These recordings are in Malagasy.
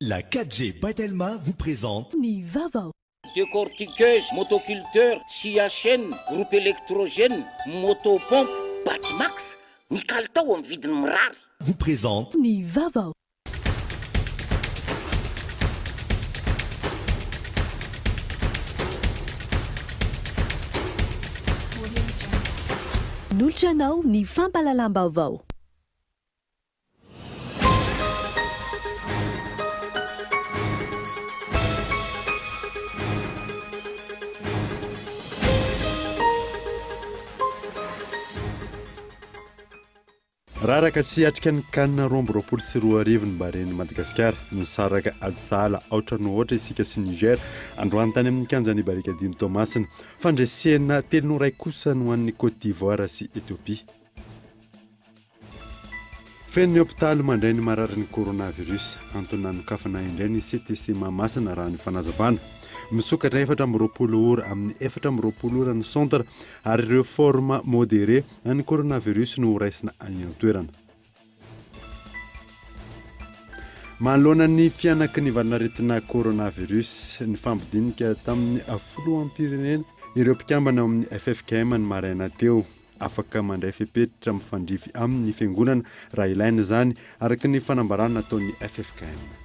La 4G by Telma vous présente. Ny vaovao. Décortiqueuse, motoculteur, scie à chaîne, groupe électrogène, motopompe. Batimax, ny kalitao amin'ny vidiny mirary. Vous présente. Ny vaovao. Nolotra anao ny fampahalalam-baovao. Raraka tsy hiatrika ny Can 2022 ny Baren'i Madagasikara. Nisaraka ady sahala aotra no aotra isika sy Niger androany tany amin'ny kianjan'i Barikadimy Toamasina. Fandresena 3-1 kosa no an'ny Côte d'Ivoire sy Ethiopie. Feno ny hopitaly mandray ny mararin'ny coronavirus. Antony nanokafana indray ny CTC Mahamasina raha ny fanazavana. Misokatra 24 ora amin'ny 24 ora ny centre ary ireo forme modéré an'ny coronavirus no horaisina any an-toerana. Manoloana ny fihanaky ny valanaretina coronavirus, nifampidinika tamin'ny filoham-pirenena ireo mpikambana ao amin'ny ffkm ny maraina teo. Afaka mandray fepetra mifandrify aminy ny fiangonana raha ilaina izany, araka ny fanambarana nataon'ny ffkm.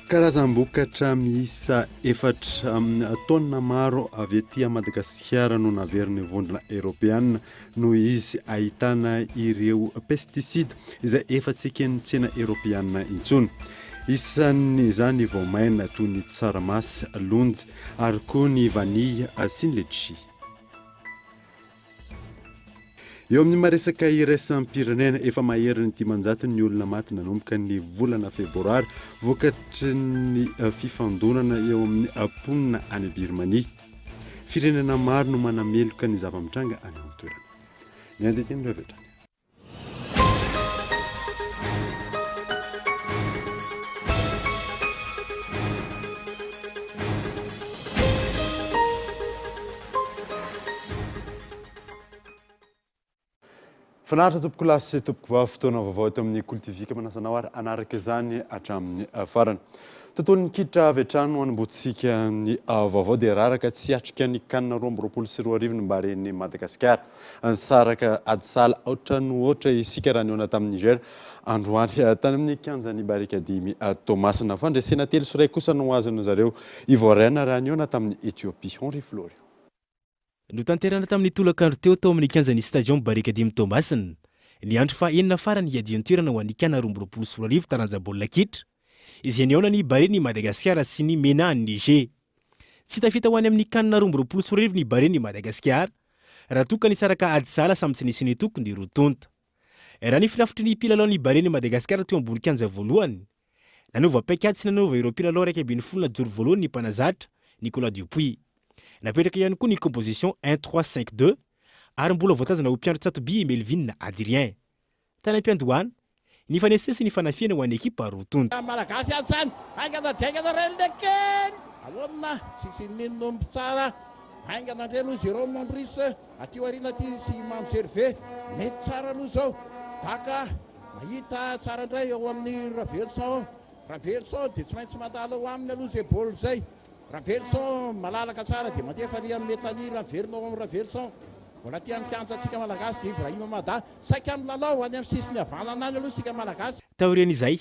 Karazam-bokatra miisa efatra amina taonina maro avy aty Madagasikara no naverin'ny Vondrona Eoropeana noho izy ahitana ireo pesticide izay efa tsy eken'ny tsena Eoropeana intsony. Isan'izany ny voamaina toy ny tsaramaso, lonjy, ary koa ny vanille sy ny letchi. Eo amin'ny maresaka iraisam-pirenena, efa maherin'ny 500 ny olona maty nanomboka ny volana febroary vokatry ny fifandonana eo amin'ny mponina any Birmanie. Firenena maro no manameloka ny zava-mitranga any an-toerana. Ny andinindininy ireo avy hatrany. Finaritra tompokolahy sy tompokovavy, fotoana vaovao eto amin'ny Kolo TV ka manasa anao ary hanaraka izany hatramin'ny farany. Tontolon'ny kitra avy hatrany no hanombohantsika ny vaovao dia raraka tsy hiatrika ny Can 2022 ny Baren'i Madagasikara. Nisaraka ady sahala aotra no aotra isika raha nihaona tamin'i Niger androany tany amin'ny kianjan'i Barikadimy Toamasina. Fandresena 3-1 kosa no azon'ny zareo Ivoiriana raha nihaona tamin'i Ethiopie. Henri Florian. Notanterahina tamin'ny tolakandro teo tao amin'ny kianjan'ny Stadium Barikadimy Toamasina ny andro faha enina farany hiadian-toerana ho an'ny Can 2022 taranja baolina kitra izay nihaonan'ny Baren'i Madagasikara sy ny Mena an'i Niger. Tsy tafita ho any amin'ny Can 2022 ny Baren'i Madagasikara raha toa ka nisaraka ady sahala samy tsy nisy nitoko ny roa tonta. Raha ny firafitry ny mpilalaon'ny Baren'i Madagasikara teo ambony kianja voalohany, nanova paikady sy nanova ireo mpilalao 11 najoro voalohany ny mpanazatra, Nicolas Dupuis. Napetraka ihany koa ny composition un trois cinq deux ary mbola voatazana ho mpiandry tsatoby i Melvin Adrien. Tany am-piandohana, nifanesisesy ny fanafihana ho an'ny ekipa roa tonta. Malagasy ato zany, haingana dia haingana ray le kely! Ahoana? Tsisy nino ny mpitsara, haingana ndray aloha Jerome Montbrice, aty aoriana aty sy Mamy Gervais, mety tsara aloha zao, Daka mahita tsara ndray ao amin'ny Raveloson, Raveloson dia tsy maintsy mandalo ao aminy aloha zay baolina zay, Raveloson malalaka tsara dia mandefa ary amin'ny Metanira, miverina ao amin'ny Raveloson. Mbola aty amin'ny kianjantsika Malagasy dia Ibrahim Mada. Saika milalao any amin'ny sisiny havanana any aloha isika Malagasy. Taorian'izay,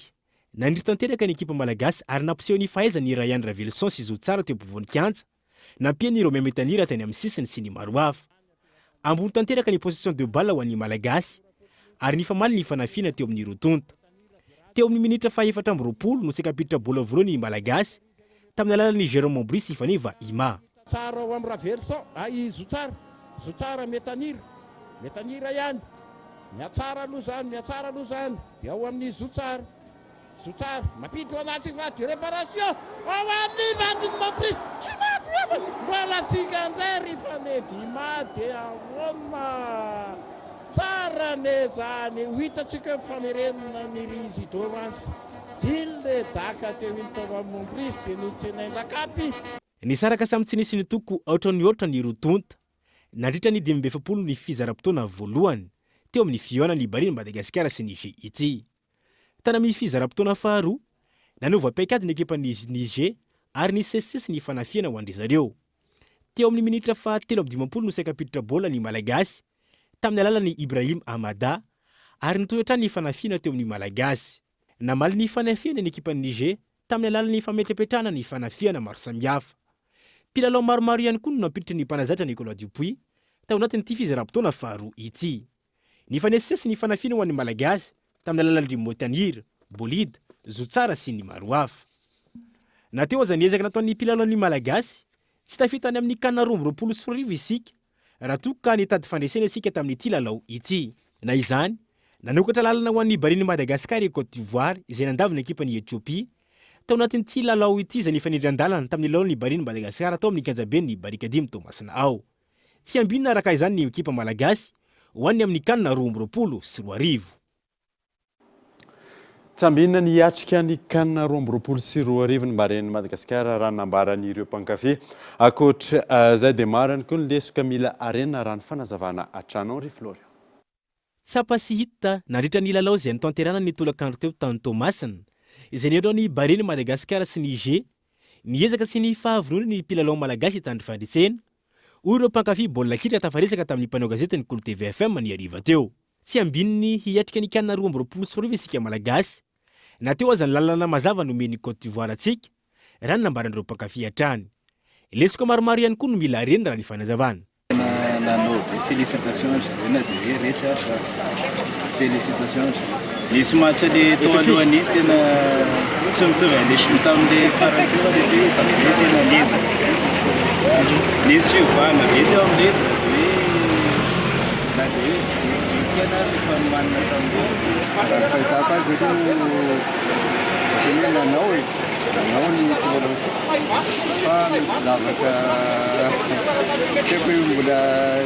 nandry tanteraka ny ekipa malagasy ary nampiseho ny fahaizany i Rayan Raveloson sy Zo Tsara teo ampovoan'ny kianja, nampian'i Romain Metanira tany amin'ny sisiny sy ny maro hafa. Ambony tanteraka ny possession de balle ho an'ny Malagasy ary nifamaly ny fanafiana teo amin'ny roa tonta. Teo amin'ny minitra faha-24 no saika hampiditra baolina voalohany ny Malagasy, tamin'ny alalan'i Jérôme Mombris sy Faneva Ima. Tsara ao amin'ny Raveloson, ah i Zotsara, Zotsara Metanira, Metanira ihany, mihatsara aloha izany, mihatsara aloha izany, dia ao amin'ny Zotsara, Zotsara, mampiditra ao anaty surface de réparation, ao amin'ny vadin'i Mombris, tsy maty nefa, mbola tsika indray ry Faneva Ima, dia ahoana, tsara anie izany, ho hitantsika eo ny famerenana ny ry Isidore Hans. Zil daka teo iny tao am Montbris dia notsenain-drakapy. Nisaraka samy tsy nisy nitoko aotra nihoatra ny roa tonta, nandritra ny 45 ny fizaram-potoana voalohany, teo amin'ny fihaonan'ny Barin'i Madagasikara sy ny GIT. Tany amin'ny fizaram-potoana faharoa, nanova paikady ny ekipan'i Niger ary nisesisesy ny fanafihana ho an-dry zareo. Teo amin'ny minitra faha 53 no saika hampiditra baolina ny Malagasy, tamin'ny alalan'i Ibrahim Amada, ary nitohy hatrany ny fanafihana teo amin'ny Malagasy. Namaly ny fanafihana ny ekipan'i Niger tamin'ny alalan'ny fametrapetrahana ny fanafihana maro samihafa. Mpilalao maromaro ihany koa no nampiditra ny mpanazatra Nicolas Dupuis tao anatin'ity fizaram-potoana faharoa ity. Nifanesisesy ny fanafihana ho an'ny Malagasy tamin'ny alalan-dry Motanir, Bolida, Zotsara sy ny maro hafa. Na teo aza ny ezaka nataon'ny mpilalaon'ny Malagasy, tsy tafita any amin'ny Can 2022 isika raha toa ka nitady fandresena isika tamin'ity lalao ity. Na izany, nanokatra lalana ho an'ny Barean'i Madagasikara i Côte d'Ivoire izay nandavo ny ekipan'i Ethiopie tao anatin'ity lalao ity izay nifanindran-dalana tamin'ny lalaon'ny Barean'i Madagasikara tao amin'ny kianjaben'ny Barikadimy Toamasina ao. Tsy ambinina araka izany ny ekipa malagasy ho an'ny amin'ny Can 2022. Tsy ambinina ny hiatrika ny Can 2022 ny Barean'i Madagasikara raha ny nambaran'ireo mpankafy. Ankoatra izay dia maro ihany koa ny lesoka mila harena raha ny fanazavana hatrany. Henri Florian. Tsapa sy hita nandritra ny lalao izay notanterahina ny tolakandro teo tany Toamasina, izay nihaino ny Barean'i Madagasikara sy Niger, ny ezaka sy ny fahavononany ny mpilalao malagasy hitandro fandresena, hoy ireo mpankafy baolina kitra tafaresaka tamin'ny mpanao gazety ny Kolo TV FM ny hariva teo. Tsy ambininy hiatrika ny Can 2022 isika Malagasy, na teo aza ny lalana mazava nomen'i Cote d'Ivoire antsika, raha ny nambaran'ireo mpankafy hatrany. Lesoka maromaro ihany koa no mila harenina raha ny fanazavana. Tena nanao be félicitation ry zareo na dia hoe resy ary fa félicitation ry zareo. Nisy match le tao alohan'iny tena tsy mitovy an'le jeu tamin'le farany teo fa le hoe hitako hoe tena niezaka be satria nisy fiovana be teo amin'le izy na dia hoe na dia hoe vitsivitsy kely ary le fanomanana tamin'le. Raha ny fahitako azy aloha tena hoe nanao e, nanao ny mpilalao. Fa misy zavatra tsy haiko hoe mbola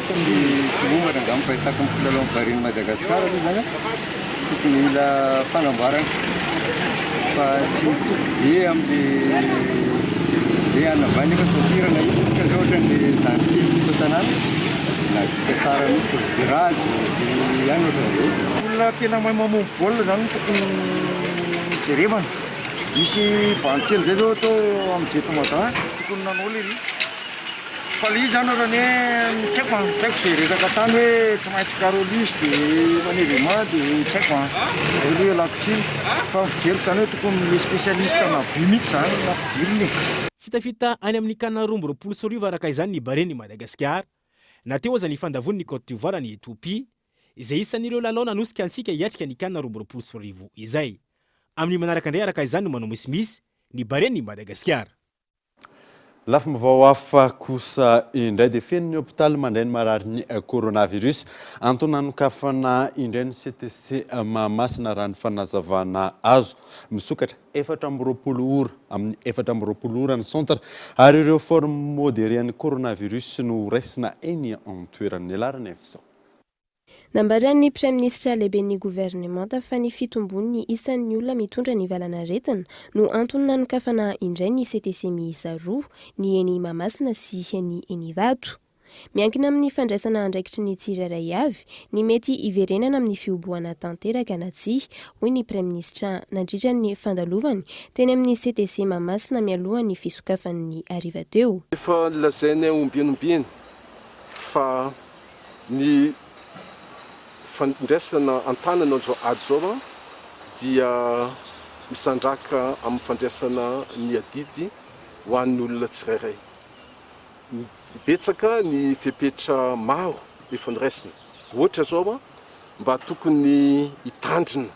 tsy tomombana angamba fahitako ny mpilalaon'ny Barean'i Madagasikara aloha izany an, tokony mila fanamboarana fa tsy mitovy be amin'le le anavay nefa satria raha nahita isika zao ohatran'le zandry kely teto an-tanàna nahavita tsara mihitsy be rajo be ihany ohatran'izay. Olona tena mahay mamono baolina izany no tokony jerevana. Nisy bandy kely zay zao tao amin'ny Jet Mada, tokony nanao le ry. Fa le izy zany ohatrany hoe tsy haiko an, tsy haiko ze resaka tany hoe tsy maintsy Carolus de Manevema de tsy haiko an. Zay aloha ialako tsiny. Fa ny fijeriko zany hoe tokony le spécialiste ana but mihitsy zany no nampidirina e. Tsy tafita any amin'ny Can 2022 araka izany ny Barean'i Madagasikara, na teo aza ny fandavoan'ny Côte d'Ivoire an'i Ethiopie, izay isan'ireo lalao nanosika antsika hiatrika ny Can 2022 izay. Amin'ny manaraka indray araka izany no manao misimisy ny Barean'i Madagasikara. Lafim-baovao hafa kosa indray dia feno ny hopitaly mandray ny mararin'ny coronavirus. Antony nanokafana indray ny CTC Mahamasina raha ny fanazavana azo. Misokatra 24 ora amin'ny 24 ora ny centre ary ireo forme modérée an'ny coronavirus no horaisina eny an-toerana. Ny laharana efa izao. Nambaran'ny Praiminisitra lehiben'ny governemanta fa ny fitombon'ny isan'ny olona mitondra ny valanaretina no antony nanokafana indray ny CTC miisa roa, ny eny Mahamasina sy ny eny Ivato. Miankina amin'ny fandraisana andraikitry ny tsirairay avy ny mety hiverenana amin'ny fihobohana tanteraka na tsia, hoy ny Praiminisitra nandritra ny fandalovany teny amin'ny CTC Mahamasina mialohan'ny fisokafany ny hariva teo. Efa nolazainay ombieny ombieny fa Ny fandraisana an-tanana izao ady izao dia misandrahaka amin'ny fandraisana ny adidy ho an'ny olona tsirairay. Betsaka ny fepetra maro efa noraisina. Ohatra izao, mba tokony hitandrina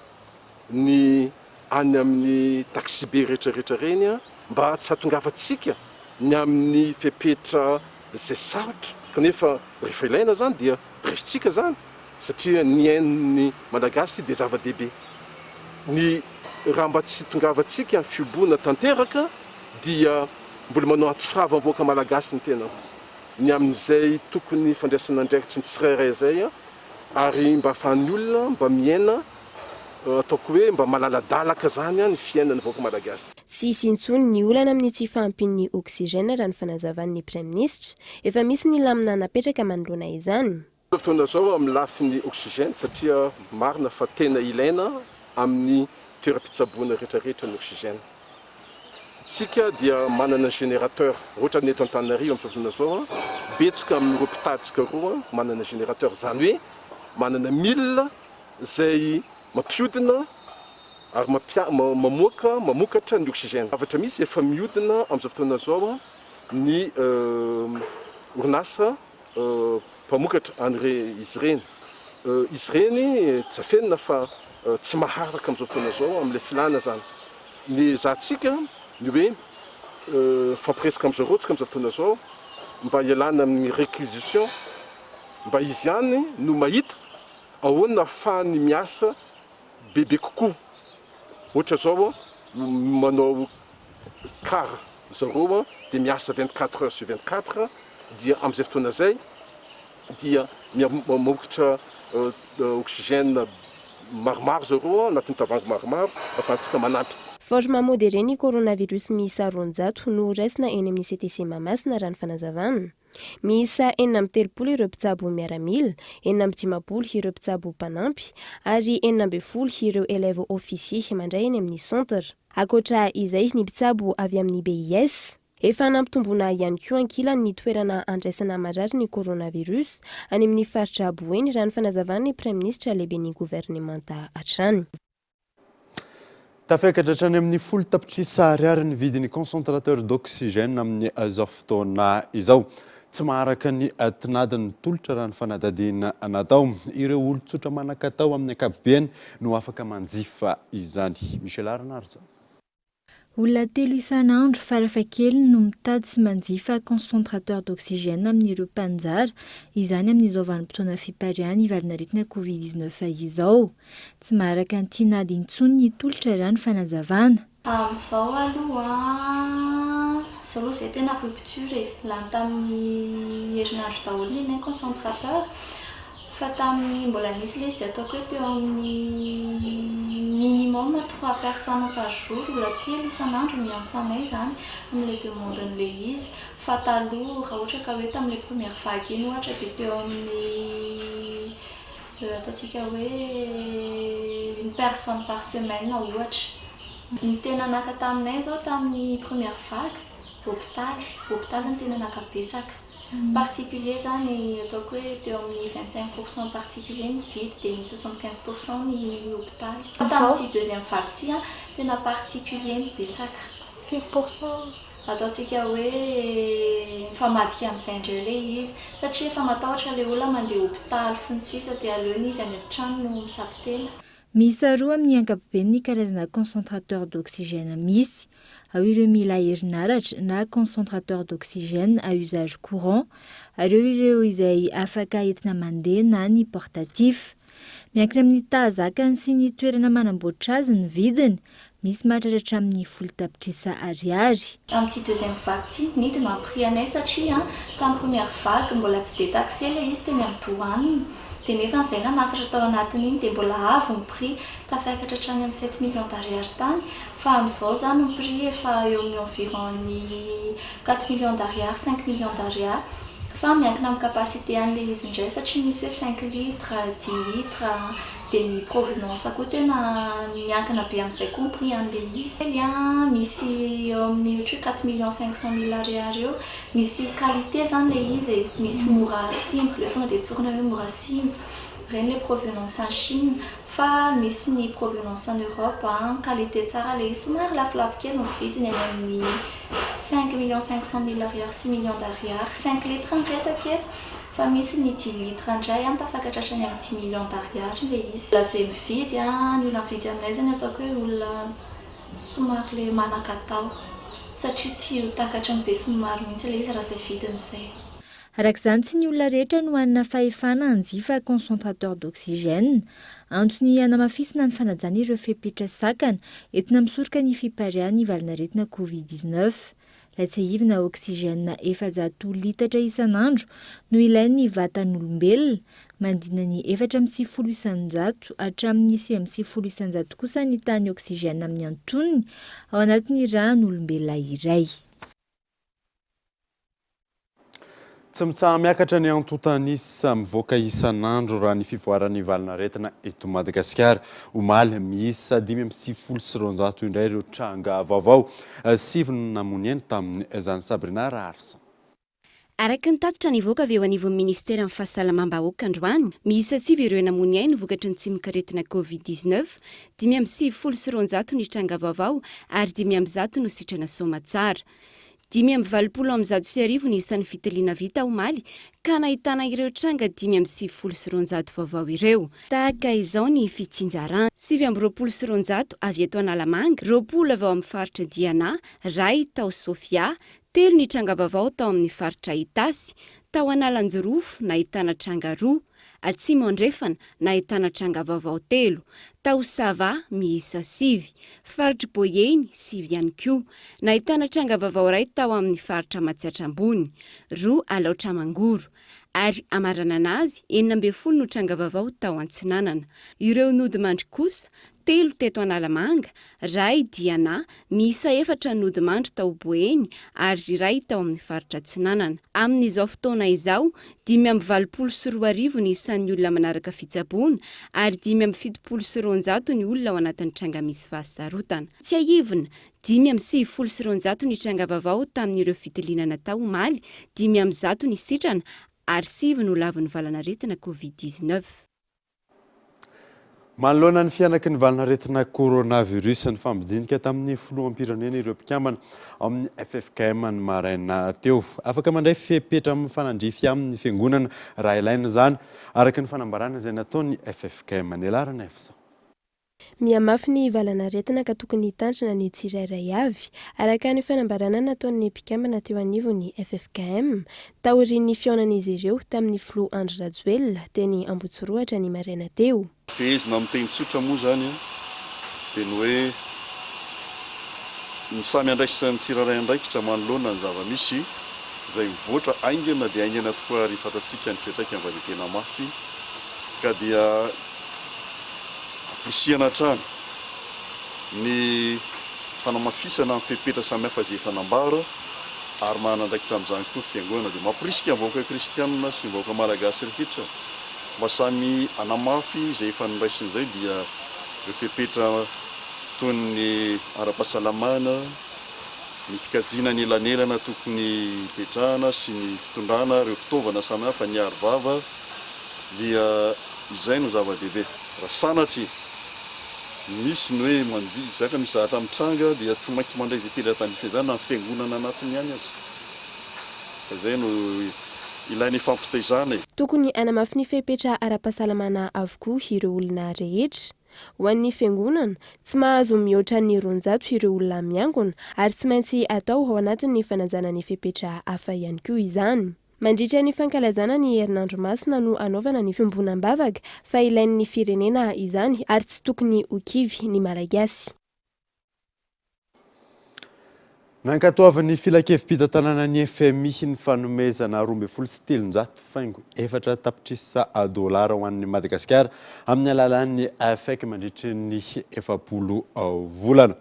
ny any amin'ny taxibe rehetra rehetra ireny mba tsy hahatongavantsika ny amin'ny fepetra izay sarotra kanefa rehefa ilaina izany dia raisintsika izany satria ny ain'ny Malagasy dia zava-dehibe. Ny raha mba tsy tongavantsika amin'ny fihoboana tanteraka dia mbola manao antso-rava ny vahoaka Malagasy ny tenako ny amin'izay tokony fandraisana andraikitry ny tsirairay izay ary mba ahafahan'ny olona mba miaina ataoko hoe mba malaladalaka izany ny fiainan'ny vahoaka Malagasy. Tsy hisy intsony ny olana amin'ny tsy fahampian'ny oxygène raha ny fanazavan'ny Praiminisitra. Efa misy ny lamina napetraka manoloana izany. Izao fotoana izao amin'ny lafiny oxygène satria marina fa tena ilaina amin'ny. toeram-pitsaboana rehetrarehetra ny oxygène. Tsika dia manana générateur, ohatra ny eto Antananarivo amin'izao fotoana izao, betsaka amin'ireo hopitalintsika ireo manana générateur, izany hoe manana milina izay mampiodina ary mamoaka, mamokatra ny oxygène. Zavatra misy efa miodina amin'izao fotoana izao ny orinasa mpamokatra an'ire izy ireny. Izy ireny tsy afenina fa tsy maharaka amin'izao fotoana izao amin'ilay filàna izany. Ny ezahantsika ny hoe mifampiresaka amin-dry zareo tsika amin'izao fotoana izao mba hialana amin'ny réquisition, mba izy ihany no mahita ahoana ahafahany miasa bebe kokoa. Ohatra izao manao car zareo dia miasa 24 heures sur 24 dia amin'izay fotoana izay dia mamokatra oxygène maromaro zareo anatin'ny tavoahangy maromaro ahafahantsika manampy. Forme modéré ny coronavirus miisa 200 no horaisina eny amin'ny CTC Mahamasina raha ny fanazavana. Miisa 36 ireo mpitsabo miaramila, 56 ireo mpitsabo mpanampy ary 16 ireo élèves officiers mandray eny amin'ny centre. Ankoatra izay, ny mpitsabo avy amin'ny BIS. Efa nampitomboina ihany koa ankilany ny toerana andraisana marary ny coronavirus any amin'ny faritra Boeny raha ny fanazavan'ny Praiminisitra lehiben'ny governemanta hatrany. Tafiakatra hatrany amin'ny 10 tapitrisa ariary ny vidin'ny concentrateur d'oxygène amin'izao fotoana izao. Tsy maharaka ny tinadin'ny tolotra raha ny fanadihadiana natao. Ireo olon-tsotra manan-katao amin'ny ankapobeny no afaka manjifa izany. Michel Arnarison. Olona telo isan'andro farafahakeliny no mitady sy manjifa concentrateur d'oxygène amin'ireo mpaninjara izany amin'izao vanim-potoana fipariahan'ny valanaretina Covid 19 izao. Tsy maharaka ny tinady intsony ny tolotra raha ny fanazavana. Amin'izao aloha an, izao aloha izay tena rupture e, lany tamin'ny herinandro daholo ny anay concentrateur, Fa tamin'ny mbola nisy ilay izy dia ataoko hoe teo amin'ny minimum trois personnes par jour, olona telo isan'andro miantso anay izany amin'ilay demande-n'ilay izy. Fa taloha raha ohatra ka hoe tamin'ilay première vague iny ohatra dia teo amin'ny ataontsika hoe une personne par semaine ohatra. Ny tena naka taminay izao tamin'ny première vague, hopitaly, hopitaly no tena naka betsaka. Particulier zany ataoko hoe teo amin'ny 25 pour cent particulier ny vidy dia ny 75 pour cent ny hopitaly. Tamin'ity deuxième vague ity an, tena particulier no betsaka. Firy pour cent? Ataontsika hoe mifamadika amin'izay indray ilay izy satria efa matahotra ilay olona mandeha hopitaly sy ny sisa dia aleony izy any an-trano no mitsabo tena. Miisa roa amin'ny ankapobeny ny karazana concentrateur d'oxygène misy. Ao ireo mila herinaratra na concentrateur d'oxygène à usage courant ary eo ireo izay afaka entina mandeha na ny portatif. Miankina amin'ny taha zakany sy ny toerana manamboatra azy ny vidiny. Misy mahatratra hatramin'ny 10 tapitrisa ariary. Tamin'ity deuxième vague ity, nidina ny prix anay satria tamin'ny première vague mbola tsy detaxer ilay izy teny amin'ny douane, dia nefa izay nanafatra tao anatin'iny dia mbola avo ny prix, tafiakatra hatrany amin'ny sept millions d'ariary tany, fa amin'izao izany ny prix efa eo amin'ny environ ny quatre millions d'ariary, cinq millions d'ariary, fa miankina amin'ny capacité an'ilay izy indray satria misy hoe cinq litres, dix litres, Dia ny provenance koa tena miankina be amin'izay koa ny prix an'ilay izy. Kely an, misy eo amin'ny ohatra hoe quatre millions cinq cent mille ariary eo. Misy qualité izany ilay izy e, misy mora simba, ilay tonga dia tsorina hoe mora simba. Ireny ilay provenance any Chine. Fa misy ny provenance any Europe an, qualité tsara ilay izy, somary lafolafo kely ny vidiny, any amin'ny cinq millions cinq cent mille ariary, six millions d'ariary. Cinq litres ny resaka eto. Fa misy ny dix litres indray an, tafakatra hatrany amin'ny dix millions d'ariary ilay izy. Olona izay mividy an, ny olona mividy aminay izany ataoko hoe olona somary ilay manan-katao satria tsy ho takatry ny besinimaro mihitsy ilay izy raha izay vidiny izay. Araka izany, tsy ny olona rehetra no hanana fahefana hanjifa concentrateur d'oxygène. Antony hanamafisina ny fanajana ireo fepetra sakana entina misoroka ny fipariahan'ny valanaretina Covid 19. Raha tsiahivina, oxygène 400 litatra isan'andro no ilain'ny vatan'olombelona, manodidina ny 94% hatramin'ny 99% kosa ny tahan'ny oxygène amin'ny antonony ao anatin'ny ràn'olombelona iray. Tsy mitsaha-miakatra ny antontan'isa mivoaka isan'andro raha ny fivoaran'ny valanaretina eto Madagasikara. Omaly, miisa 295 indray ireo tranga vaovao. Sivy no namoy ny ainy tamin'izany. Sabrina Raharison. Araka ny tatitra nivoaka avy eo anivon'ny minisiteran'ny Fahasalamam-bahoaka androany, miisa sivy ireo namoy ny ainy vokatry ny tsimokaretina Covid 19, 295 ny tranga vaovao ary 105 no sitrana soamatsara. 185 ny isan'ny fitiliana vita omaly ka nahitana ireo tranga 295 vaovao ireo. Tahaka izao ny fitsinjarana, 229 avy eto Analamanga, 20 avy ao amin'ny faritra Diana, iray tao Sofia, Telo ny tranga vaovao tao amin'ny faritra Itasy, tao Analanjirofo nahitana tranga roa, Atsimo Andrefana nahitana tranga vaovao telo, tao Sava miisa sivy, faritr'i Boeny sivy ihany koa. Nahitana tranga vaovao iray tao amin'ny faritra Matsiatra Ambony, roa Alaotra Mangoro, ary hamaranana azy, 16 no tranga vaovao tao Antsinanana. Ireo nodimandry kosa, telo teto Analamanga, iray Diana, miisa efatra nodimandry tao Boeny ary iray tao amin'ny faritra Atsinanana. Amin'izao fotoana izao, 2085 ny isan'ny olona manaraka fitsaboana ary 275 ny olona ao anatin'ny tranga misy fahasarotana. Tsiahivina, 295 ny tranga vaovao tamin'ireo fitiliana natao omaly, 105 ny sitrana ary sivy no lavon'ny valanaretina Covid 19. Manoloana ny fihanaky ny valanaretina coronavirus, nifampidinika tamin'ny filoham-pirenena ireo mpikambana ao amin'ny ffkm ny maraina teo. Afaka mandray fepetra mifanandrify aminy ny fiangonana raha ilaina izany, araka ny fanambarana izay nataon'ny ffkm. Nialarana Efsa. Mihamafy ny valanaretina ka tokony hitandrina ny tsirairay avy, araka ny fanambarana nataon'ny mpikambana teo anivon'ny ffkm, taorian'ny fihaonan'izy ireo tamin'ny filoha Andry Rajoelina teny Ambohitsorohatra ny maraina teo. Fehezina amin'ny teny tsotra moa izany dia ny hoe ny samy andraisan'ny tsirairay andraikitra manoloana ny zava-misy izay mivoatra haingana dia haingana tokoa ary fantatsika ny fiantraikany fa dia tena mafy ka dia Ampirisihana hatrany ny fanamafisana ny fepetra samihafa izay efa nambara ary manana andraikitra amin'izany koa ny Fiangonana. Dia mampirisika ny vahoaka kristianina sy ny vahoaka malagasy rehetra mba samy hanamafy izay efa noraisiny izay dia ireo fepetra toy ny ara-pahasalamana, ny fikajiana ny elanelana tokony hipetrahana sy ny fitondrana ireo fitaovana samihafa, ny aro vava dia Izay no zava-dehibe. Raha sanatria misy ny hoe mandihy zaka misy zavatra mitranga dia tsy maintsy mandray izay tena tandrify an'izany na ny fiangonana anatiny ihany aza. Fa izay no ilaina ifampitaizana e. Tokony hanamafy ny fepetra ara-pahasalamana avokoa ireo olona rehetra. Ho an'ny fiangonana, tsy mahazo mihoatra ny 200 ireo olona miangona ary tsy maintsy atao ao anatin'ny fanajana ny fepetra hafa ihany koa izany. Mandritra ny fankalazana ny herinandro masina no hanaovana ny fiombonam-bavaka fa ilain'ny firenena izany ary tsy tokony ho kivy ny Malagasy. Nankatoavin'ny Filankevi-pitantanana ny FMI ny fanomezana 312 faingo efatra tapitrisa dolara ho an'i Madagasikara amin'ny alalan'ny AFEC mandritry ny 40 volana.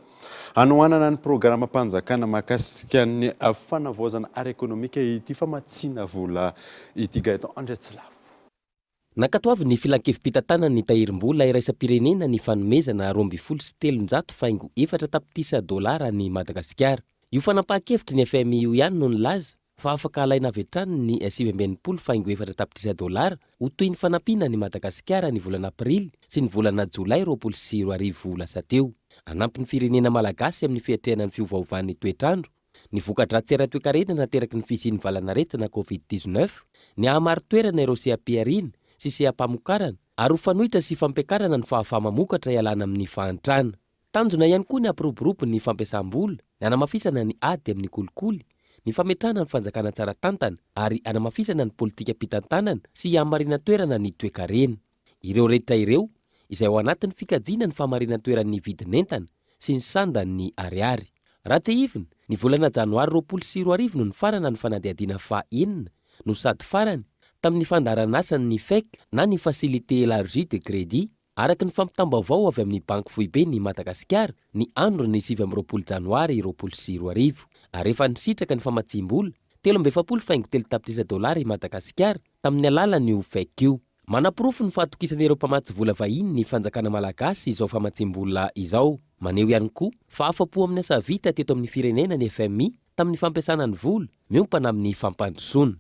Hanohanana ny programam-panjakana mahakasika ny fanavaozana ara-ekonomika ity famatsiana vola ity. Gaëtan Andriatsilavo. Nankatoavin'ny Filankevi-pitantanan'ny Tahirim-bola iraisam-pirenena ny fanomezana 312 faingo efatra tapitrisa dolara an'i Madagasikara. Io fanapahan-kevitry ny FMI io ihany no nilaza fa afaka alaina avy hatrany ny 69 faingo efatra tapitrisa dolara ho toy ny fanampiana an'i Madagasikara ny volana aprily sy ny volana jolay 2020 lasa teo. Hanampy ny firenena malagasy amin'ny fiatrehana ny fiovaovan'ny toetr'andro, ny voka-dratsy ara-toekarena nateraky ny fisian'ny valanaretina Covid 19, ny hahamari-toerana ireo seha-pihariana sy seha-pamokarana ary ho fanoitra sy fampiakarana ny fahafaha-mamokatra hialana amin'ny fahantrana. Tanjona ihany koa ny hampiroborobo ny fampiasam-bola, ny hanamafisana ny ady amin'ny kolikoly, ny fametrahana ny fanjakana tsara tantana ary hanamafisana ny politikam-pitantanana sy hamarinan-toerana ny toekarena. Ireo rehetra ireo izay ao anatin'ny fikajiana ny famarinan-toeran'ny vidin'entana sy ny sandan'ny ariary. Raha tsiahivina, ny volana janoary 2020 no nifarana ny fanadihadiana faha enina no sady farany tamin'ny fandaharan'asan'ny FEC na ny Facilité Elargie de Crédit Araka ny fampitam-baovao avy amin'ny Banky Foiben'i Madagasikara, ny andron'ny 29 janoary 2020, ary efa nisitraka ny famatsiam-bola 43 faingo tapitrisa dolara i Madagasikara tamin'ny alalan'io FEC io. Manaporofo ny fahatokisan'ireo mpamatsy vola vahiny ny fanjakana malagasy izao famatsiam-bola izao. Maneho ihany koa fa afa-po amin'ny asa vita teto amin'ny firenena ny FMI tamin'ny fampiasana ny vola miompana amin'ny fampandrosoana.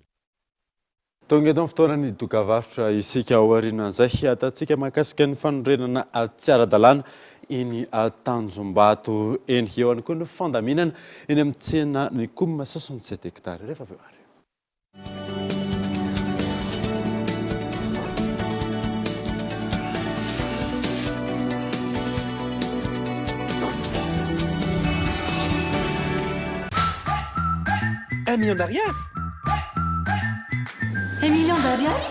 Tonga eto amin'ny fotoanan'ny dokavarotra isika aorianan'izay hiatantsika mahakasika ny fanorenana tsy ara-dalàna eny Tanjombato eny. Eo ihany koa ny fandaminana eny amin'ny tsena ny Coum 67 hectares. Rehefa avy eo ary. Un million d'ariary? Un million d'ariary?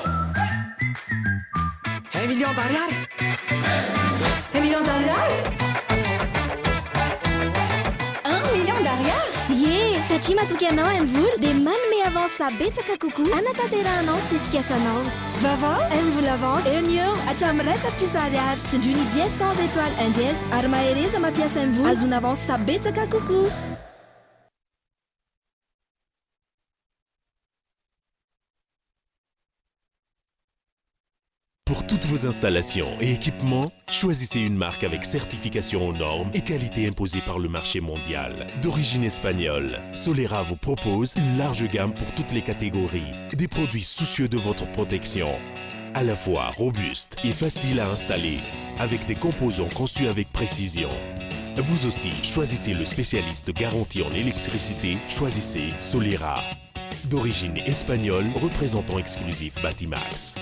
Un million d'ariary? Un million d'ariary? Un million d'ariary? Ie, satria matoky anao MVola dia manome avance betsaka kokoa hanatanterahanao ny tetikasanao. Vaovao, MVola avance eo ny eo hatramin'ny iray tapitrisa ariary. Tsindrio ny dièse cent étoile un dièse ary mahereza mampiasa MVola ahazoana avance betsaka kokoa. Pour toutes vos installations et équipements, choisissez une marque avec certification aux normes et qualité imposée par le marché mondial. D'origine espagnole, Solera vous propose une large gamme pour toutes les catégories, des produits soucieux de votre protection. À la fois robuste et facile à installer, avec des composants conçus avec précision. Vous aussi, choisissez le spécialiste garanti en électricité, choisissez Solera. D'origine espagnole, représentant exclusif Batimax.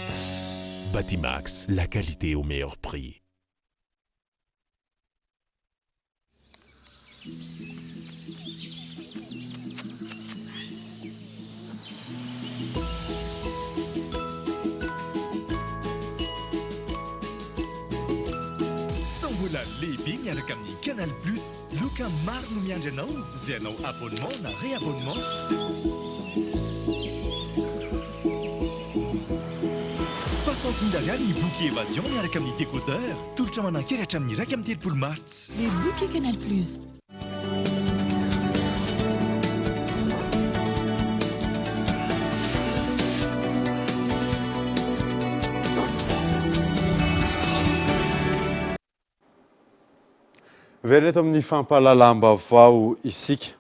Batimax, la qualité au meilleur prix. Tombola lehibe miaraka amin'ny Canal Plus. Loka maro no miandry anao izay hanao abonnement na réabonnement. 60 000 ariary ny bouquet évasion miaraka amin'ny décodeur. Tolotra manan-kery hatramin'ny 31 martsa. Les bouquets Canal Plus. Miverina eto amin'ny fampahalalam-baovao isika.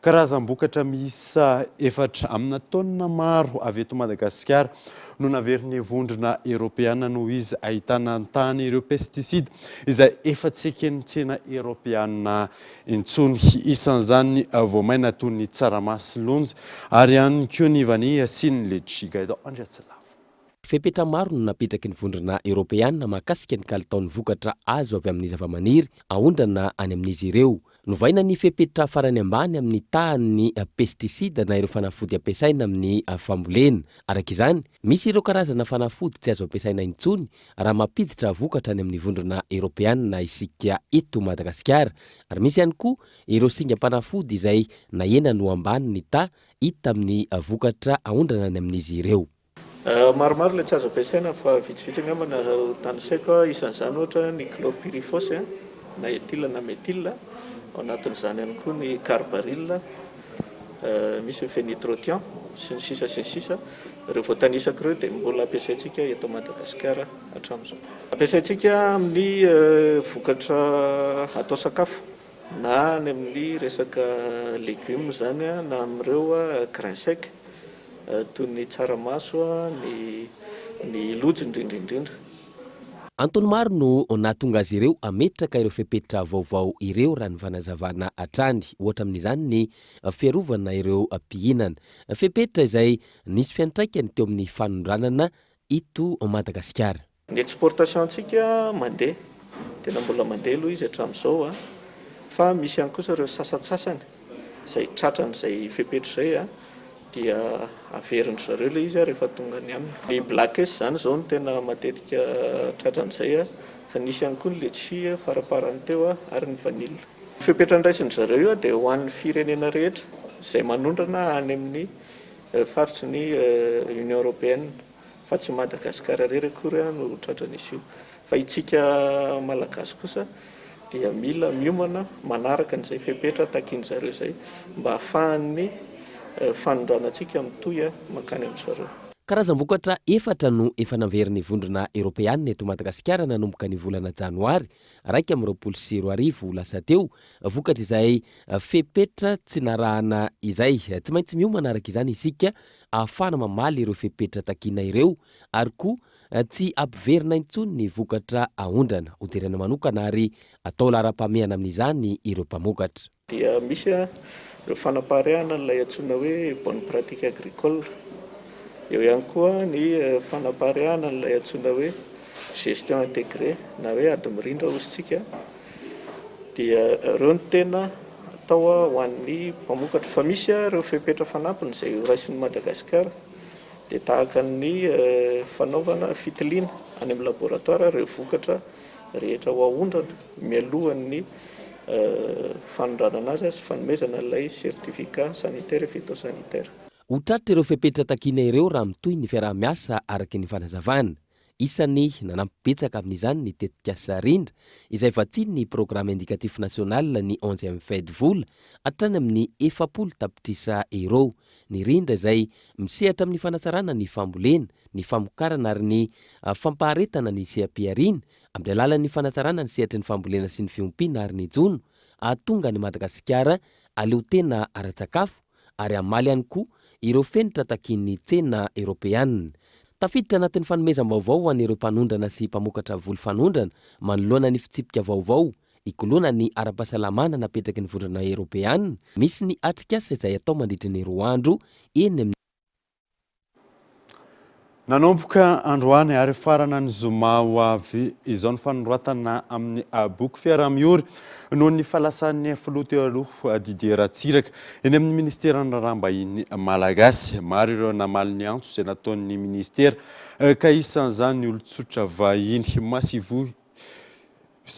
Karazam-bokatra miisa efatra amina taonina maro avy eto Madagasikara no naverin'ny Vondrona Eoropeana noho izy ahitana an-tany ireo pesticide izay efa tsy eken'ny tsena Eoropeana intsony. Isan'izany ny voamaina toy ny tsaramaso sy lonjy ary ihany koa ny vanille sy ny letchi. Gaëtan Andriatsilavo. Fepetra maro no napetraky ny Vondrona Eoropeana mahakasika ny kalitaon'ny vokatra azo avy amin'ny zavamaniry aondrana any amin'izy ireo. Novaina ny fepetra farany ambany amin'ny tahan'ny pestisida na ireo fanafody ampiasaina amin'ny fambolena. Araka izany, misy ireo karazana fanafody tsy azo ampiasaina intsony raha mampiditra vokatra any amin'ny Vondrona Eoropeanina isika eto Madagasikara ary misy ihany koa ireo singam-panafody izay nahena no ambany ny taha hita amin'ny vokatra aondrana any amin'izy ireo. Maromaro ilay tsy azo ampiasaina fa vitsivitsy angamba no azo tanisaiko, isan'izany ohatra ny chlorpyrifos na éthyle na méthyle, ao anatin'izany ihany koa ny carbaryl, misy ny fénitrothion sy ny sisa sy ny sisa. Ireo voatanisako ireo dia mbola ampiasaintsika eto Madagasikara hatramin'izao. Ampiasaintsika amin'ny vokatra atao sakafo na any amin'ny resaka légumes izany na amin'ireo grains secs. Toy ny tsaramaso, ny ny lojy indrindra indrindra. Antony maro no nahatonga azy ireo hametraka ireo fepetra vaovao ireo raha ny fanazavana hatrany. Ohatra amin'izany ny fiarovana ireo mpihinana. Fepetra izay nisy fiantraikany teo amin'ny fanondranana eto Madagasikara. Ny exportation-tsika mandeha, tena mbola mandeha aloha izy hatramin'izao an, fa misy ihany kosa ireo sasantsasany izay tratran'izay fepetra izay an, dia averin-dry zareo ilay izy rehefa tonga any aminy. Ny black ace izany izao no tena matetika tratran'izay an, fa nisy ihany koa ny letchi faraparany teo ary ny vanille. Io fepetra niraisin-dry zareo io dia ho an'ny firenena rehetra izay manondrana any amin'ny faritry ny Union Européenne. fa tsy Madagascar irery akory no tratran'izy io fa itsika Malagasy kosa dia mila miomana manaraka an'izay fepetra takian'izareo izay mba ahafahan'ny fanondranantsika mitohy mankany amin-dry zareo. Karazam-bokatra efatra no efa naverin'ny Vondrona Eoropeanina eto Madagasikara nanomboka ny volana janoary 2021 lasa teo, vokatr'izay fepetra tsy narahana izay. Tsy maintsy miomana araka izany isika ahafahana mamaly ireo fepetra takiana ireo ary koa tsy hampiverina intsony ny vokatra aondrana. Hojerena manokana ary atao laharam-pahamehana amin'izany ireo mpamokatra. Dia misy ireo fanapariahana an'ilay antsoina hoe bonne pratique agricole. Eo ihany koa ny fanapariahana an'ilay antsoina hoe gestion intégrée na hoe ady mirindra hozy tsika. Dia ireo no tena atao ho an'ny mpamokatra. Fa misy ireo fepetra fanampiny izay horaisin'i Madagasikara. Dia tahaka ny fanaovana fitiliana any amin'ny laboratoire ireo vokatra rehetra ho aondrana mialohan'ny fanondranana azy sy fanomezana ilay certificat sanitaire et phytosanitaire. Ho tratra ireo fepetra takiana ireo raha mitohy ny fiaraha-miasa araka ny fanazavana. Isan'ny nanampy betsaka amin'izany ny tetikasa Rindra, izay vatsian'ny Programme Indicatif National ny Onzième Fed vola hatrany amin'ny 40 tapitrisa euros. Ny Rindra izay misehatra amin'ny fanatsarana ny fambolena, ny famokarana ary ny fampaharetana ny seha-pihariana amin'ny alalan'ny fanatsarana ny sehatry ny fambolena sy ny fiompiana ary ny jono, hahatonga an'i Madagasikara hahaleo tena ara-tsakafo ary hamaly ihany koa ireo fenitra takian'ny tsena eoropeanina. Tafiditra anatin'ny fanomezam-baovao ho an'ireo mpanondrana sy mpamokatra voly fanondrana manoloana ny fitsipika vaovao hikoloana ny ara-pahasalamana napetraky ny Vondrona Eoropeanina, misy ny atrikasa izay atao mandritry ny roa andro eny amin'ny. Nanomboka androany ary hifarana ny zoma ho avy izao ny fanoratana amin'ny boky fiaraha-miory noho ny fahalasan'ny filoha teo aloha Didier Ratsiraka eny amin'ny ministeran'ny raharaham-bahiny malagasy. Maro ireo namaly ny antso izay nataon'ny ministera ka isan'izany ny olon-tsotra vahiny Massivo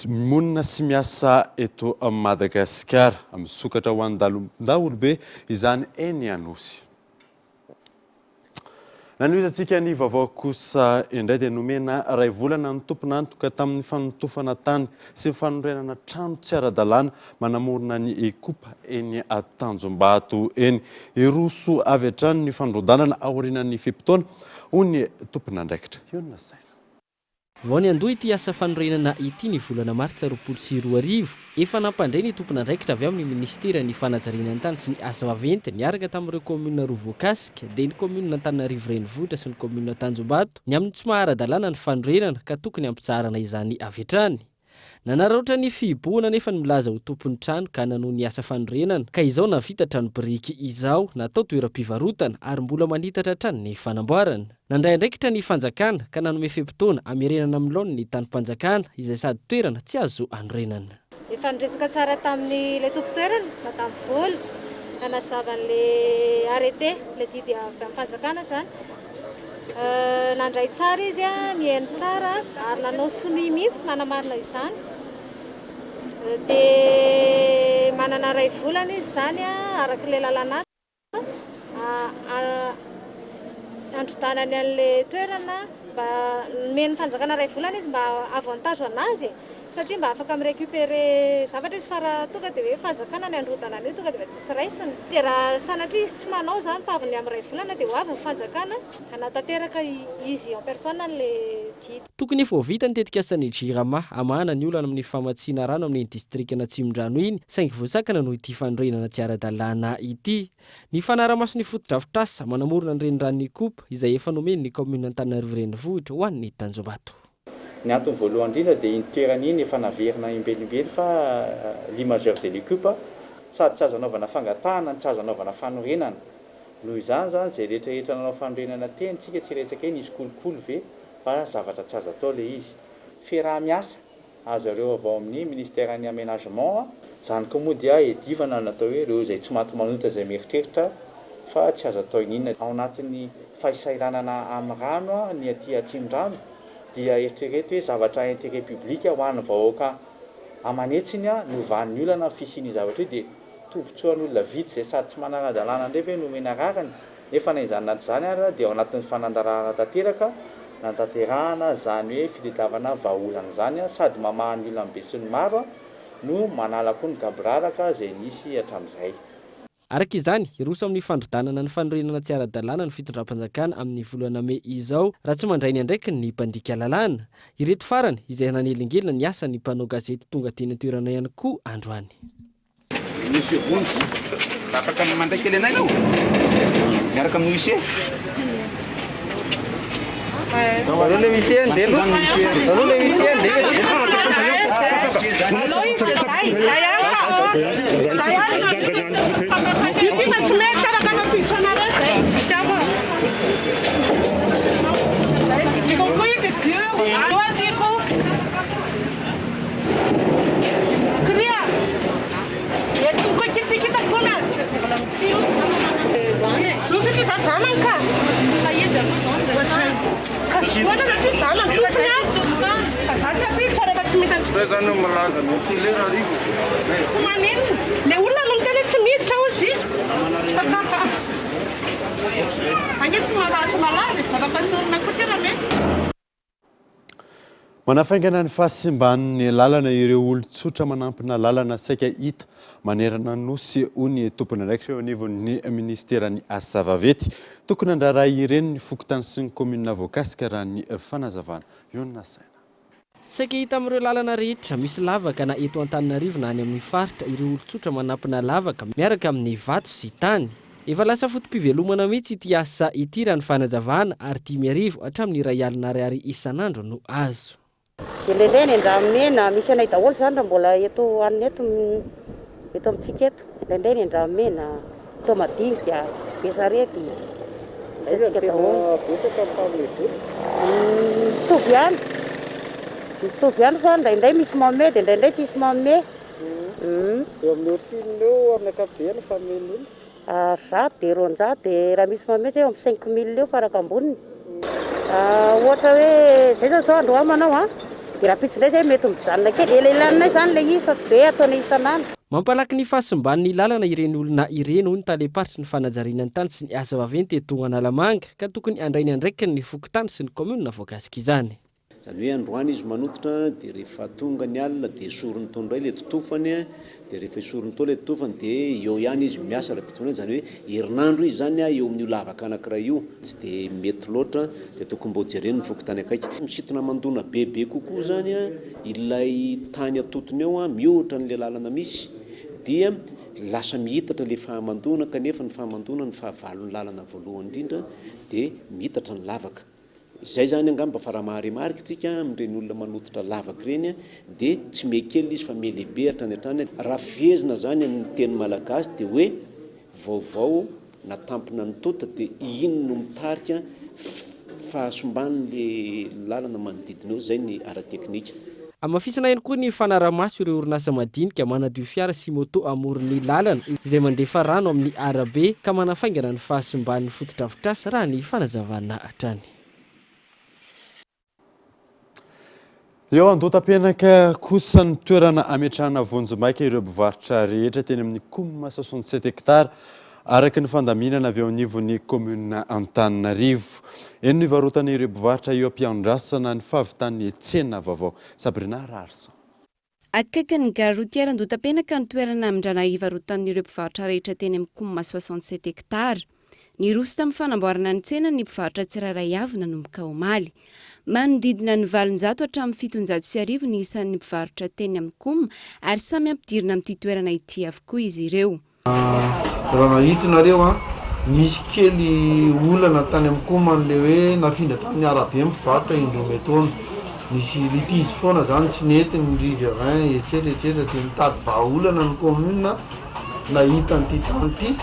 monina sy miasa eto Madagasikara. Misokatra ho an'ny daholobe izany eny Anosy. Nanohizantsika ny vaovao kosa indray dia nomena iray volana ny tompon'antoka tamin'ny fanotofana tany sy ny fanorenana trano tsy ara-dalàna manamorona ny Ikopa eny Tanjombato eny. Hiroso avy hatrany ny fandrodanana aorianan'ny fe-potoana, hoy ny tompon'andraikitra. Ionona Saina. Vao niandoha ity asa fanorenana ity ny volana martsa 2020, efa nampandre ny tompon'andraikitra avy amin'ny minisiteran'ny fanajariana ny tany sy ny asa vaventy niaraka tamin'ireo kaominina roa voakasika, dia ny kaominina Antananarivo Renivohitra sy ny kaominina Tanjombato, ny amin'ny tsy maha ara-dalàna ny fanorenana ka tokony hampitsaharana izany avy hatrany. Nanararaotra ny fihibohana anefa ny milaza ho tompon'ny trano ka nanohy ny asa fanorenana ka izao nahavita trano biriky izao natao toeram-pivarotana ary mbola manitatra hatrany ny fanamboarana. Nandray andraikitra ny fanjakana ka nanome fe-potoana hamerenana amin'ny laoniny ny tanim-panjakana izay sady toerana tsy azo anorenana. Efa niresaka tsara tamin'ilay tompon-toerana, Madame Vola, nanazava an'ilay arrêté, ilay didy avy amin'ny fanjakana izany. Nandray tsara izy, nihaino tsara ary nanao sonia mihitsy manamarina izany. Dia manana iray volana izy izany araka ilay lalàna handrodanany an'ilay toerana mba nomen'ny fanjakana iray volana izy mba avantage ho an'azy e! Satria mba afaka mi-recuperer zavatra izy fa raha tonga dia hoe fanjakana ny handrodana an'io tonga dia efa tsisy raisina. Dia raha sanatria izy tsy manao izany fa avy ny amin'ny iray volana dia ho avy ny fanjakana hanatanteraka izy en personne an'ilay didy. Tokony efa ho vita ny tetikasan'ny Jirama hamahana ny olana amin'ny famatsiana rano amin'iny distrikan'Atsimondrano iny saingy voasakana noho ity fanorenana tsy ara-dalàna ity. Ny fanarahamaso ny fotodrafitrasa manamorona ny reniranon'Ikopa izay efa nomen'ny kaominina Antananarivo Renivohitra ho an'ny Tanjombato. Ny antony voalohany indrindra dia iny toerana iny efa naverina imbelimbely fa lit majeur de l'Ucup sady tsy azo anaovana fangatahana no tsy azo anaovana fanorenana. Noho izany izany izay rehetra rehetra nanao fanorenana teny tsika tsy hiresaka hoe nisy kolikoly ve fa zavatra tsy azo atao ilay izy. Fiaraha-miasa azo areo avy ao amin'ny ministeran'ny aménagement. Izany koa moa dia edivana ny atao hoe ireo izay tsy maty manota izay mieritreritra fa tsy azo atao ininona. Ao anatin'ny fahisahiranana amin'ny rano ny aty Atsimondrano dia eritrereto hoe zavatra intérêt public ho an'ny vahoaka aman'hetsiny no vahan'ny olana ny fisian'io zavatra io dia tombotsoan'olona vitsy izay sady tsy manara-dalàna indray ve no omena rariny? Nefa na izany na tsy izany ary dia ao anatin'ny fanandarahana tanteraka nantanterahana izany hoe fitadiavana vahaolana izany sady mamaha ny olan'ny besinimaro no manala koa ny gaboraraka izay nisy hatramin'izay. Araka izany, hiroso amin'ny fandrodanana ny fanorenana tsy ara-dalàna ny fitondram-panjakana amin'ny volana mey izao raha tsy mandray ny andraikiny ny mpandika lalàna. Ireto farany, izay nanelingelina ny asan'ny mpanao gazety tonga teny an-toerana ihany koa androany. Monsieur Vonjy, afaka mandray kely anay ianao? Miaraka amin'ny huissier? Aleo le huissier andeha aloha. Aleo le huissier andeha. Zay zany no milaza ny télé Rarivo. Tsy maninona. Le olona no miteny hoe tsy miditra hozy izy. Ange tsy marary malady, afaka sorona koa ty raha mety. Manafaingana ny fahasimban'ny lalana ireo olon-tsotra manampina lalana saika hita manerana ny Nosy, hoy ny tompon'andraikitra eo anivon'ny minisiteran'ny Asa vaventy. Tokony handraharaha ireny ny fokontany sy ny kaominina voakasika raha ny fanazavana eo no nasaina. Saika hita amin'ireo lalana rehetra misy lavaka na eto Antananarivo na any amin'ny faritra ireo olon-tsotra manampina lavaka miaraka amin'ny vato sy tany. Efa lasa foto-pivelomana mihitsy ity asa ity raha ny fanazavana ary 5000 hatramin'ny 1000 ariary isan'andro no azo. Indraindray any Andranomena, misy anay daholo izany raha mbola eto hanina eto eto amintsika eto. Indraindray any Andranomena, Toamadinika, Besarety, misy antsika daholo. Betsaka ny mpanome vola? Mitovy ihany, mitovy ihany fa indraindray misy manome dia indraindray tsisy manome. Eo amin'ny ohatrinona eo amin'ny ankapobeny ny famonoan'ny olona? 100 dia 200 dia raha misy manome zay eo amin'ny 5000 eo faraka amboniny. Ohatra hoe zay zao zao androany manao an, dia rahampitso indray zay mety mijanona kely, elaelaninay zany ilay izy fa tsy dia hoe ataonay isan'andro. Mampalaky ny fahasimban'ny lalana ireny olona ireny, hoy ny talem-paritry ny fanajariana ny tany sy ny asa vaventy eto Analamanga, ka tokony handray ny andraikiny ny fokontany sy ny kaominina voakasik'izany. Izany hoe androany izy manototra dia rehefa tonga ny alina dia esoriny tao indray ilay totofany dia rehefa esoriny tao ilay totofany dia eo ihany izy miasa rahampitso maraina, izany hoe herinandro izy izany eo amin'io lavaka anankiray io, tsy dia mety loatra dia tokony mba hojereny ny fokontany akaiky. Misintona mandona bebe kokoa izany ilay tany atotony eo mihoatra an'ilay lalana misy dia lasa mihitatra ilay fahamandoana kanefa ny fahamandoana no fahavalon'ny lalana voalohany indrindra dia mihitatra ny lavaka. Izay izany angamba fa raha mahare marika tsika amin'ireny olona manototra lavaka ireny dia tsy miha kely izy fa miha lehibe hatrany hatrany. Raha fehezina izany amin'ny teny malagasy dia hoe vaovao na tampina ny tota dia iny no mitarika fahasomban'le lalana manodidina eo, izay ny ara-teknika. Hamafisina ihany koa ny fanaraha-maso ireo orinasa madinika manadio fiara sy moto amoron'ny lalana izay mandefa rano amin'ny arabe ka manafaingana ny fahasimban'ny fotodrafitrasa raha ny fanazavana hatrany. Eo Andohatapenaka kosa ny toerana ametrahana vonjimaika ireo mpivarotra rehetra teny amin'ny Coum 67 hectares araka ny fandaminana avy eo anivon'ny kaominina Antananarivo. Eny no ivarotana ireo mpivarotra eo am-piandrasana ny fahavitan'ny tsena vaovao. Sabrina Raharison. Akaikin'ny gare routière Andohatapenaka ny toerana hamindrana hivarotan'ireo mpivarotra rehetra teny amin'ny Coum 67 hectares. Niroso tamin'ny fanamboarana ny tsena ny mpivarotra tsirairay avy nanomboka omaly. Manodidina ny 800 hatramin'ny 1700 ny isan'ny mpivarotra teny amin'ny Coum ary samy ampidirina amin'ity toerana ity avokoa izy ireo. Raha nahita nareo an, nisy kely olana tany amin'ny com an'le hoe nafindra tamin'ny arabe ny mpivarotra indroa metaona. Nisy litige foana zany, tsy nety ny riverain etsetra etsetra dia nitady vahaolana ny commune nahita an'ity tany ity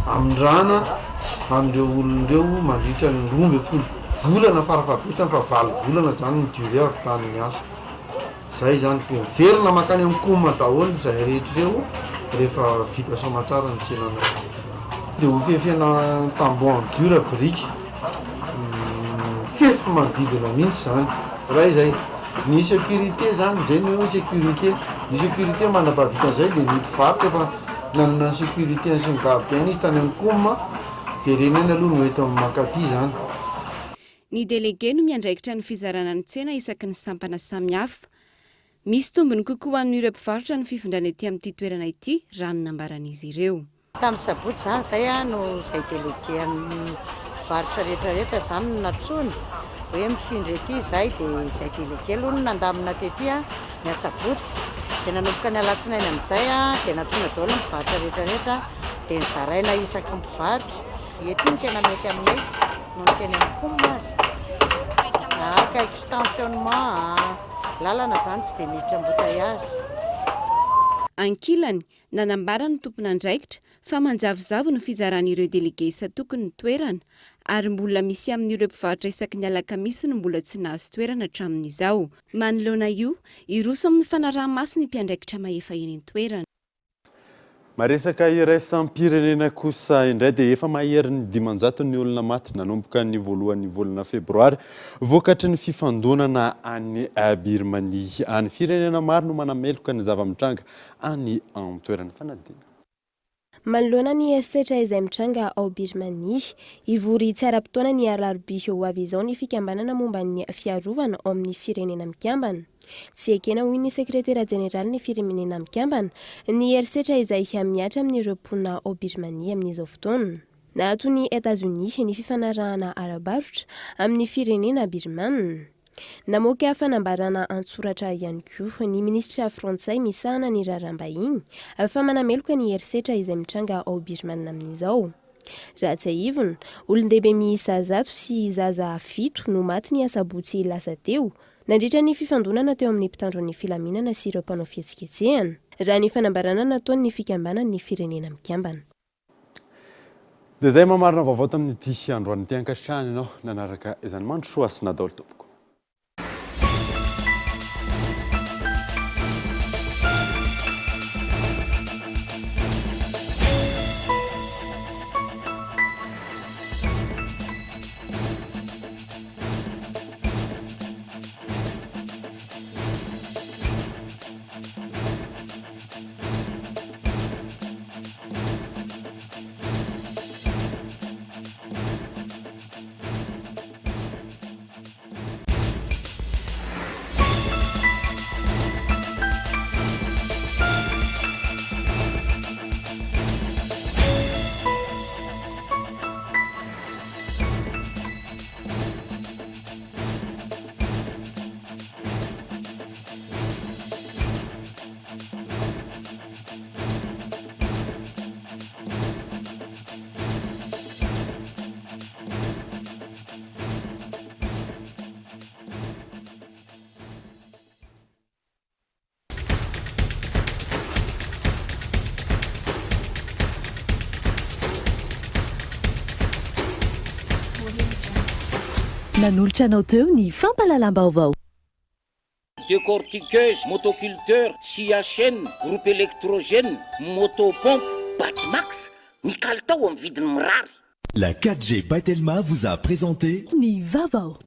amindrana an'ireo olona ireo mandritra ny 12 volana farafahabetsany fa valo volana zany ny durée ahavitany ny asa. Zay zany de miverina makany am com daholo izay rehetra ireo rehefa vita soamatsara ny tsenanay. De ho fefena tamboho en dur biriky mifefy manodidina mihitsy zany. Ray zay. Ny sécurité zany zay ny hoe sécurité. Ny sécurité mandrapahavita an'izay de ny mpivarotra efa nanana ny sécurité sy ny gardien izy tany am com de ireny ihany aloha no eto mankaty zany. Ny delege no miandraikitra ny fizarana ny tsena isaky ny sampana samihafa. Misy tombony kokoa ho an'ireo mpivarotra ny fifindrana ety amin'ity toerana ity, raha ny nambaran'izy ireo. Tamin'ny sabotsy izany izay no izay délégué an'ny mpivarotra rehetra rehetra izany no nantsoina hoe mifindra ety izahay dia izay délégué aloha no nandamina tety ny asabotsy dia nanomboka ny alatsinainy amin'izay dia nantsoina daholo ny mpivarotra rehetra rehetra dia nozaraina isaky ny mpivarotra. Ety no tena mety aminay noho ny teny amin'ny com aza. Akaiky stentionnement, lalana izany tsy dia miditra embouteillage. Ankilany, Nanambara ny tompon'andraikitra fa manjavozavo ny fizaran'ireo delege isan-tokony ny toerana ary mbola misy amin'ireo mpivarotra isaky ny alakamisy no mbola tsy nahazo toerana hatramin'izao. Manoloana io, hiroso amin'ny fanaraha-maso ny mpiandraikitra mahefa eny an-toerana. Maresaka iraisam-pirenena kosa indray dia efa maherin'ny 500 ny olona maty nanomboka ny voalohan'ny volana febroary vokatry ny fifandonana any Birmanie any. Firenena maro no manameloka ny zava-mitranga any an-toerana. Fanadinana. Manoloana ny herisetra izay mitranga ao Birmania, hivory tsy ara-potoana ny alarobia ho avy izao ny fikambanana momba ny fiarovana ao amin'ny Firenena Mikambana. Tsy ekena hoy ny sekretera jeneralin'ny Firenena Mikambana ny herisetra izay mihatra amin'ireo mponina ao Birmania amin'izao fotoana. Naaton'i Etazonia ny fifanarahana ara-barotra amin'ny firenena Birmana. Namoaka fanambarana an-tsoratra ihany koa ny minisitra frantsay misahana ny raharaham-bahiny fa manameloka ny herisetra izay mitranga ao Birmana amin'izao. Raha tsiahivina, olon-dehibe miisa 100 sy zaza fito no maty ny asabotsy lasa teo nandritra ny fifandonana teo amin'ny mpitandro ny filaminana sy ireo mpanao fihetsiketsehana, raha ny fanambarana nataon'ny fikambanan'ny Firenena Mikambana. Dia izay mamarina vaovao tamin'ity androany ity. Ankasitrahana ianao nanaraka izany. Mandrosoa hasina daholo tompoko. Nanolotra anao teo ny fampahalalam-baovao. Décortiqueuse, motoculteur, scie à chaîne, groupe électrogène, moto pompe, Batimax, ny kalitao amin'ny vidiny mirary. La 4G by Telma vous a présenté. Ny vaovao.